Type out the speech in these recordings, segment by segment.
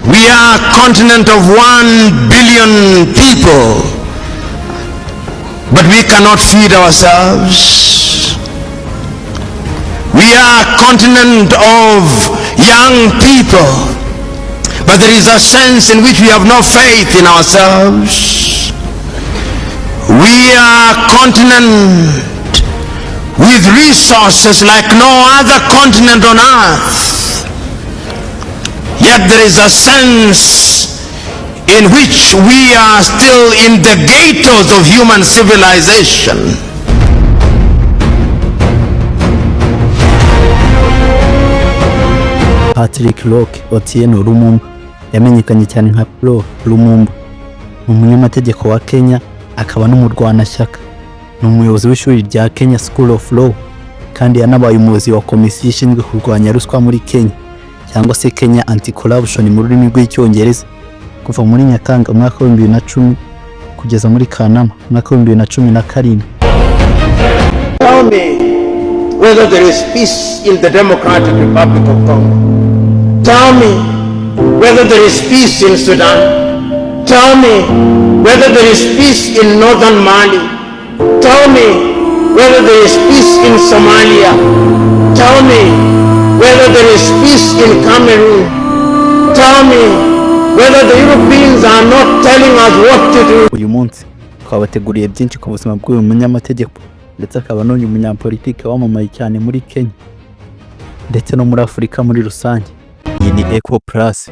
We are a continent of 1 billion people, but we cannot feed ourselves. We are a continent of young people, but there is a sense in which we have no faith in ourselves. We are a continent with resources like no other continent on earth. Yet there is a sense in which we are still in the ghettos of human civilization. Patrick Roch Otieno Lumumba yamenyekanye cyane nka PLO Lumumba, ni umunyamategeko wa Kenya akaba n'umurwanashyaka. Ni umuyobozi w'ishuri rya Kenya School of Law, kandi yanabaye umuyobozi wa komisiyo ishinzwe kurwanya ruswa muri Kenya, cyangwa se Kenya Anti-Corruption mu rurimi rw'Icyongereza, kuva muri Nyakanga umwaka wa 2010 kugeza muri Kanama umwaka wa 2017. Tell me whether there is peace in the Democratic Republic of Congo. Tell me whether there is peace in Sudan. Tell me whether there is peace in northern Mali. Tell me whether there is peace in Somalia. Tell me whether there is peace in Cameroon. Tell me whether the Europeans are not telling us what to do. Uyu munsi twabateguriye byinshi ku buzima bw'uyu munyamategeko ndetse akaba n'uyu munyapolitike wamamaye cyane muri Kenya ndetse no muri Afurika muri rusange. Iyi ni Eco Plus,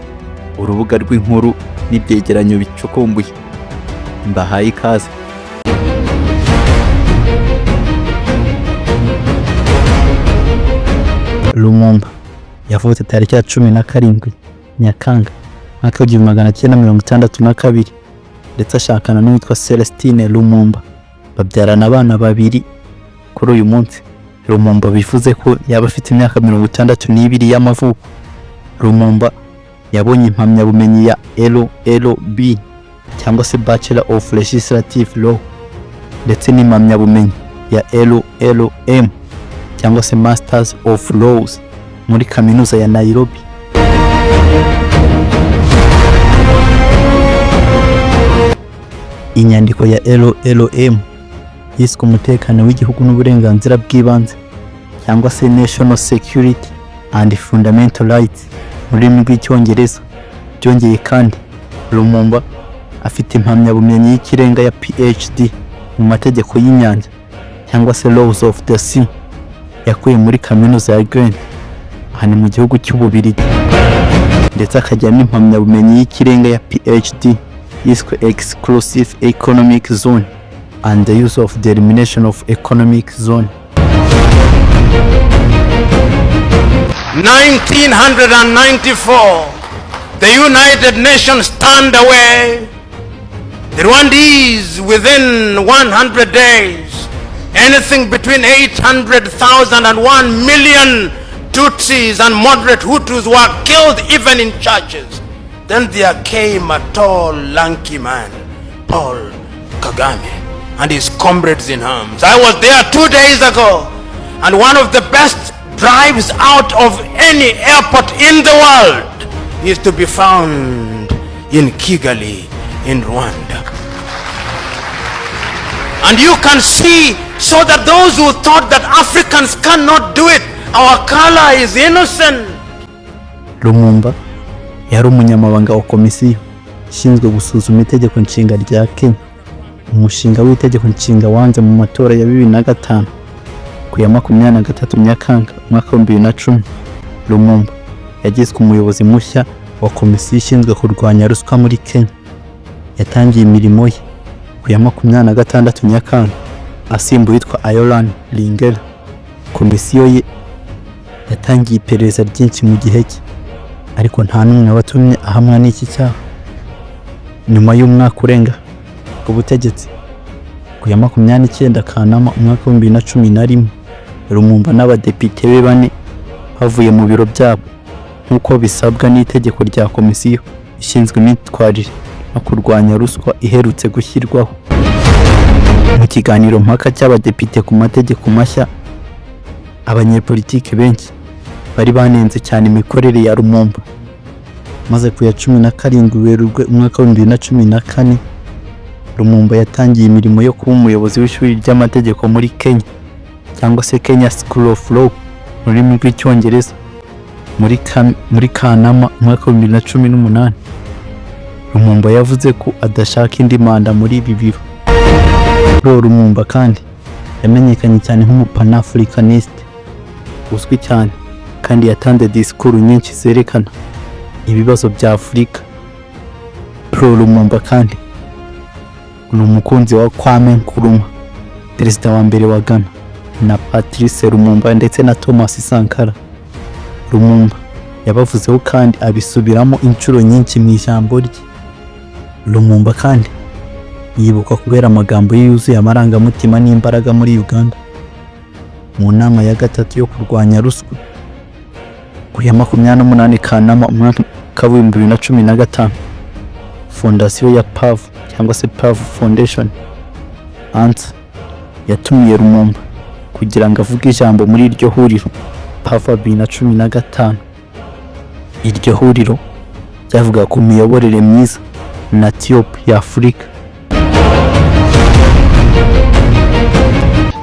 urubuga rw'inkuru n'ibyegeranyo bicukumbuye. Mbahaye ikaze. Lumumba yavutse tariki ya 17 Nyakanga mwaka wa 1962, ndetse ashakana n'uwitwa Celestine Lumumba, babyarana abana babiri. Kuri uyu munsi Lumumba bivuze ko yaba afite imyaka 62 y'amavuko. Lumumba yabonye impamyabumenyi ya LLB, cyangwa se Bachelor of Legislative Law, ndetse n'impamyabumenyi ya LLM, cyangwa se Masters of Laws, muri kaminuza ya Nairobi. Inyandiko ya LLM yiswe umutekano w'igihugu n'uburenganzira bw'ibanze, cyangwa se National Security and Fundamental Rights mu rurimi rw'Icyongereza. Byongeye kandi, Lumumba afite impamyabumenyi y'ikirenga ya PhD mu mategeko y'inyanja, cyangwa se Laws of the Sea, yakuye muri kaminuza ya Ghent, aha ni mu gihugu cy'Ububiligi, ndetse akagira n'impamyabumenyi y'ikirenga ya PhD yiswe Exclusive Economic Zone and the Use of the Elimination of Economic Zone. 1994, the United Nations turned away. The Rwandese, within 100 days, anything between 800,000 and 1 million Tutsis and moderate Hutus were killed, even in churches. Then there came a tall, lanky man, Paul Kagame, and his comrades in arms. I was there 2 days ago, and one of the best drives out of any airport in the world is to be found in Kigali, in Rwanda. And you can see, so that those who thought that Africans cannot do it, our color is innocent. Lumumba yari umunyamabanga wa komisiyo ishinzwe gusuzuma itegeko nshinga rya Kenya, umushinga w'itegeko nshinga wanze mu matora ya 2005. Ku ya 23 Nyakanga umwaka wa 2010, Lumumba yagizwe umuyobozi mushya wa komisiyo ishinzwe kurwanya ruswa muri Kenya. Yatangiye imirimo ye ku ya 26 Nyakanga, asimbuye uwitwa Ayoran Ringera. Komisiyo ye yatangiye iperereza ryinshi mu gihe cye, ariko nta n'umwe watumye ahamwa n'iki cyaha. Nyuma y'umwaka urenga ku butegetsi, ku ya 29 Kanama umwaka wa 2011, Lumumba n'abadepite be bane bavuye mu biro byabo nk'uko bisabwa n'itegeko rya komisiyo ishinzwe imyitwarire no kurwanya ruswa iherutse gushyirwaho. Mu kiganiro mpaka cy'abadepite ku mategeko mashya, abanyepolitike benshi bari banenze cyane imikorere ya Lumumba. Maze ku ya 17 Werurwe umwaka wa 2014, Lumumba yatangiye imirimo yo kuba umuyobozi w'ishuri ry'amategeko muri Kenya, cyangwa se Kenya School of Law mu rurimi rw'Icyongereza. Muri Kanama umwaka wa 2018, Lumumba yavuze ko adashaka indi manda muri ibi biro. Pro Lumumba kandi yamenyekanye cyane nk'umupanafricaniste uzwi cyane, kandi yatanze disikuru nyinshi zerekana ibibazo bya Afurika. Pro Lumumba kandi ni umukunzi wa Kwame Nkrumah, perezida wa mbere wa Ghana, na Patrice Lumumba ndetse na Thomas Sankara. Lumumba yabavuzeho kandi abisubiramo inshuro nyinshi mu ijambo rye. Lumumba kandi yibukwa kubera amagambo ye yuzuye amarangamutima n'imbaraga muri Uganda mu nama ya gatatu yo kurwanya ruswa ku ya 28 Kanama umwaka wa 2015. Fondasiyo ya PAV, cyangwa se PAV Foundation Ansa, yatumiye Lumumba kugira ngo avuge ijambo muri iryo huriro PAV 2015. Iryo huriro ryavuga ku miyoborere myiza na TIOP ya Afurika.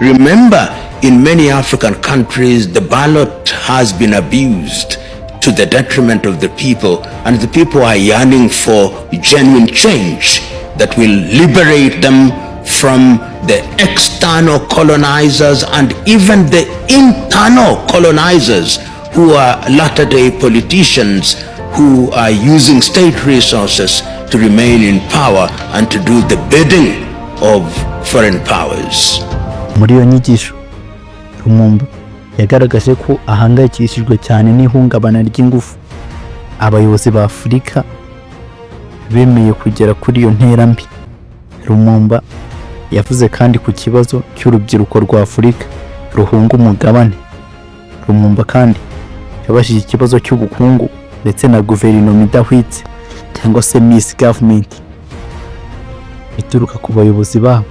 Remember, in many African countries, the ballot has been abused to the detriment of the people, and the people are yearning for genuine change that will liberate them from the external colonizers and even the internal colonizers who are latter-day politicians who are using state resources to remain in power and to do the bidding of foreign powers. Muri iyo nyigisho, Lumumba yagaragaje ko ahangayikishijwe cyane n'ihungabana ry'ingufu abayobozi ba Afurika bemeye kugera kuri iyo ntera mbi. Lumumba yavuze kandi ku kibazo cy'urubyiruko rwa Afurika ruhunga umugabane. Lumumba kandi yabajije ikibazo cy'ubukungu ndetse na guverinoma idahwitse, cyangwa se misgovernment, ituruka ku bayobozi babo.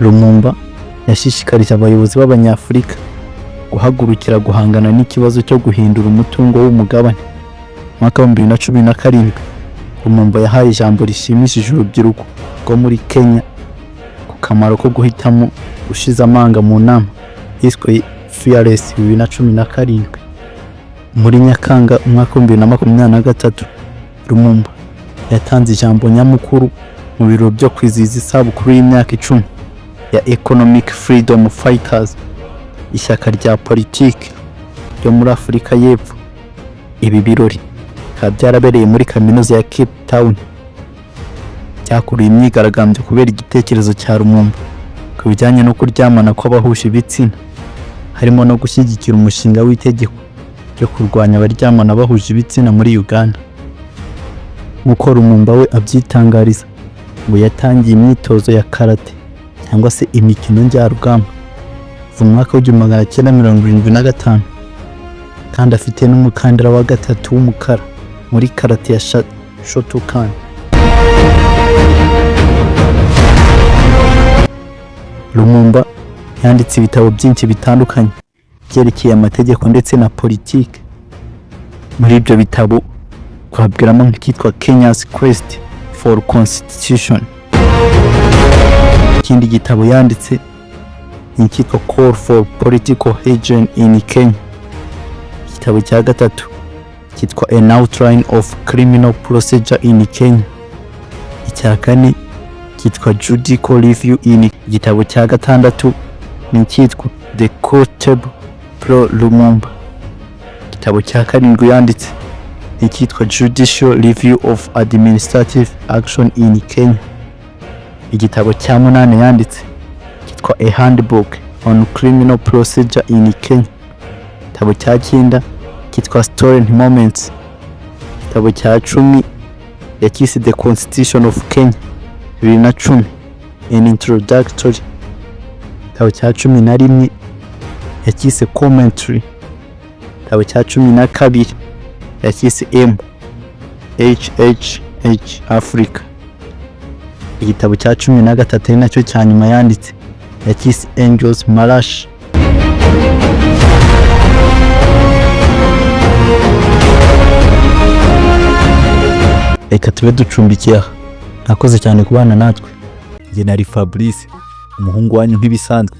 Lumumba yashishikarije abayobozi b'Abanyafurika guhagurukira guhangana n'ikibazo cyo guhindura umutungo w'umugabane. Mu mwaka wa 2017, Lumumba yahaye ijambo rishimishije urubyiruko rwo muri Kenya ku kamaro ko guhitamo ushize amanga mu nama yiswe Fearless 2017. Muri Nyakanga umwaka wa 2023, Lumumba yatanze ijambo nyamukuru mu biro byo kwizihiza isabukuru y'imyaka 10 ya Economic Freedom Fighters, ishyaka rya politiki ryo muri Afurika y'Epfo. Ibi birori bikaba byarabereye muri kaminuza ya Cape Town, byakuruye imyigaragambyo kubera igitekerezo cya Lumumba ku bijyanye no kuryamana kw'abahuje ibitsina, harimo no gushyigikira umushinga w'itegeko ryo kurwanya abaryamana bahuje ibitsina muri Uganda. Nk'uko Lumumba we abyitangariza, ngo yatangiye imyitozo ya karate, cyangwa se imikino njyarugamba, kuva mu mwaka wa 1975, kandi afite n'umukandara wa gatatu w'umukara muri karate ya Shotokan. Lumumba yanditse ibitabo byinshi bitandukanye byerekeye amategeko ndetse na politiki. Muri ibyo bitabo twabwiramo nk'icyitwa Kenya's Quest for Constitution. Ikindi gitabo yanditse ni icyitwa Call for Political Hygiene in Kenya. Igitabo cya gatatu cyitwa An Outline of Criminal Procedure in Kenya. Icya kane cyitwa Judicial Review in. Igitabo cya gatandatu ni icyitwa The Quotable Pro Lumumba. Igitabo cya karindwi yanditse ni icyitwa Judicial Review of Administrative Action in Kenya. Igitabo cya munani yanditse cyitwa A Handbook on Criminal Procedure in Kenya. Igitabo cya cyenda cyitwa Stolen Moments. Igitabo cya 10 yakise The Constitution of Kenya 2010, An Introductory. Igitabo cya 11 yakise Commentary. Igitabo cya 12 yakise M H H H Africa. Igitabo cya 13, ari nacyo cya nyuma yanditse, yakise Angels Marashi. Reka tube ducumbikiye aha. Mwakoze cyane kubana natwe. Njye nari Fabrice, umuhungu wanyu nk'ibisanzwe,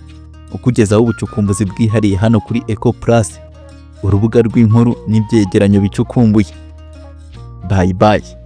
ukugezaho ubucukumbuzi bwihariye hano kuri Eco Plus, urubuga rw'inkuru n'ibyegeranyo bicukumbuye. Bye bye.